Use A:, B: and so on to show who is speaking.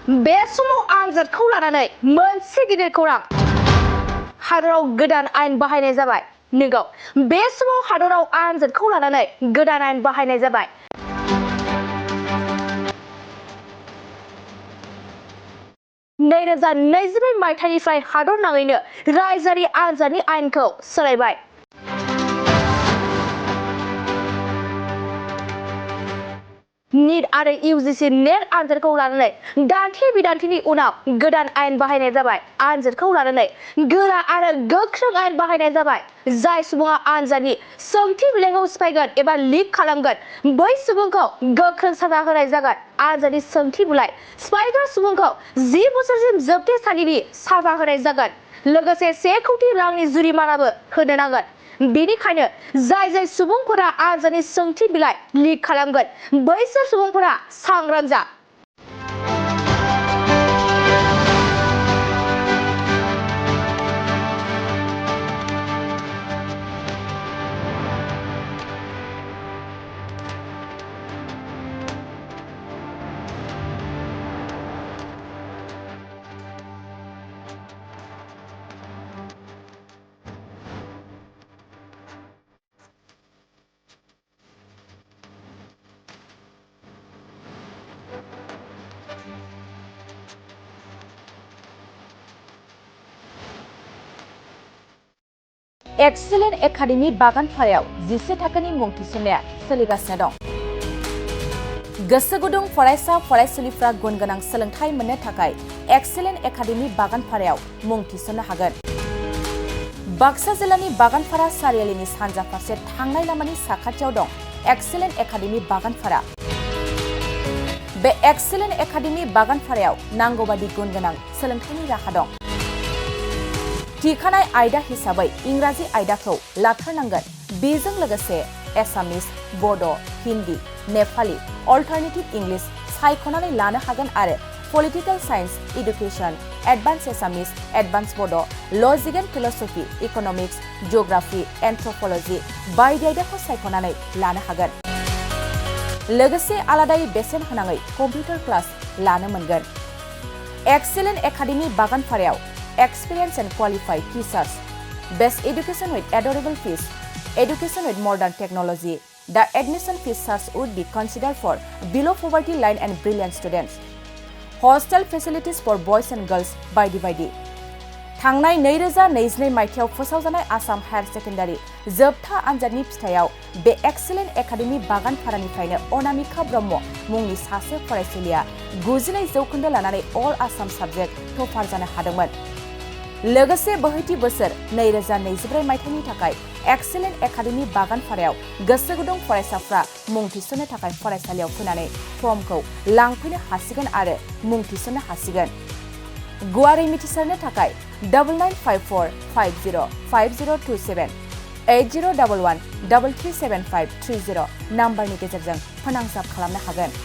A: बे समाव आनजादखौ लानानै मोनसे गिदिर खौरां हादराव गोदान आयेन बाहायनाय जाबाय। नोंगौ, बे समाव हादराव आनजादखौ लानानै गोदान आयेन बाहायनाय जाबाय। नैरोजा मायथाइनिफ्राय हादर नाङैनो रायजोआरि आनजादनि आयेनखौ सोलायबाय। नीट आरो यूजीसी नेट आनजादखौ लानानै दान्थे बिदान्थेनि उनाव गोदान आयेन बाहायनाय जाबाय। आनजादखौ लानानै गोरा आरो गोख्रों आयेन बाहायनाय जाबाय। जाय सुबुङा आनजादनि सोंथि बिलाइखौ सिफायगोन एबा लिक खालामगोन बै सुबुंखौ गोख्रों साजा होनाय जागोन। आनजादनि सोंथि बिलाइ सिफायग्रा सुबुंखौ 10 बोसोरसिम जोबथेसालिनि साजा होनाय जागोन। लोगोसे 1 कौटि रांनि जुरिमानाबो होनो नांगोन। बेनिखायनो जाय सुबुंफोरा आनजादनि सोंथि बिलाइ लिक खालामगोन बैसोर सुबुंफोरा सांग्रां जा।
B: एक्सेलेन्ट एकाडेमि बागानपारायाव 11 थाखोनि मुं थिसननाया सोलिगासिनो दं। गोसो गुदुं फरायसा फरायसुलिफ्रा गुन गोनां सोलोंथाइ मोननो थाखाय एक्सेलेन्ट एकाडेमि बागानपारायाव मुं थिसननो हागोन। बाक्सा जिल्लानि बागानपारा सारियालिनि सानजा फारसे थांनाय लामानि साखाथियाव दं एक्सेलेन्ट एकाडेमि बागानपारा। बे एक्सेलेन्ट एकाडेमि बागानपारायाव नांगौबादि गुन गोनां सोलोंथाइनि राहा दं। थिखानाय आयदा हिसाबै इंराजि आयदाखौ लाथारनांगोन। बेजों लोगोसे एसामिस, बड', हिन्दी, नेपाली, अल्टारनेटिभ इंलिश सायख'नानै लानो हागोन आरो पलिटिकेल साइन्स, इडुकेसन, एडभान्स एसामिस, एडभान्स बड', लजिक एन्ड फिलसफी, इकनमिक्स, जिअग्राफी, एन्थ्रपलजि बायदि आयदाखौ सायख'नानै लानो हागोन। लोगोसे आलादायै बेसेन होनाङै कम्पिउटार क्लास लानो मोनगोन। एक्सेलेन्ट एकाडेमि बागानपारायाव experienced and qualified teachers, best education with adorable fees, education with modern technology. The admission fees would be considered for below poverty line and brilliant students. Hostel facilities for boys and girls बायदि। थांनाय 2022 मायथाइयाव फोसावजानाय Assam higher secondary जोबथा आनजादनि फिथाइयाव बे excellent academy बागानपारानिफ्रायनो Anamika Brahma मुंनि सासे फरायसुलिया 92 जौखोन्दो लानानै अल आसाम साबजेक्ट टपार जानो हादोंमोन। लोगोसे बोहैथि बोसोर 2024 मायथाइनि थाखाय एक्सेलेन्ट एकाडेमि बागानपारायाव गोसो गुदुं फरायसाफ्रा मुं थिसननो थाखाय फरायसालियाव फैनानै फर्मखौ लांफैनो हासिगोन आरो मुं थिसननो हासिगोन। गुवारै मिथिसारनो थाखाय 9954505027 8011337530 नाम्बारनि गेजेरजों फोनांजाब खालामनो हागोन।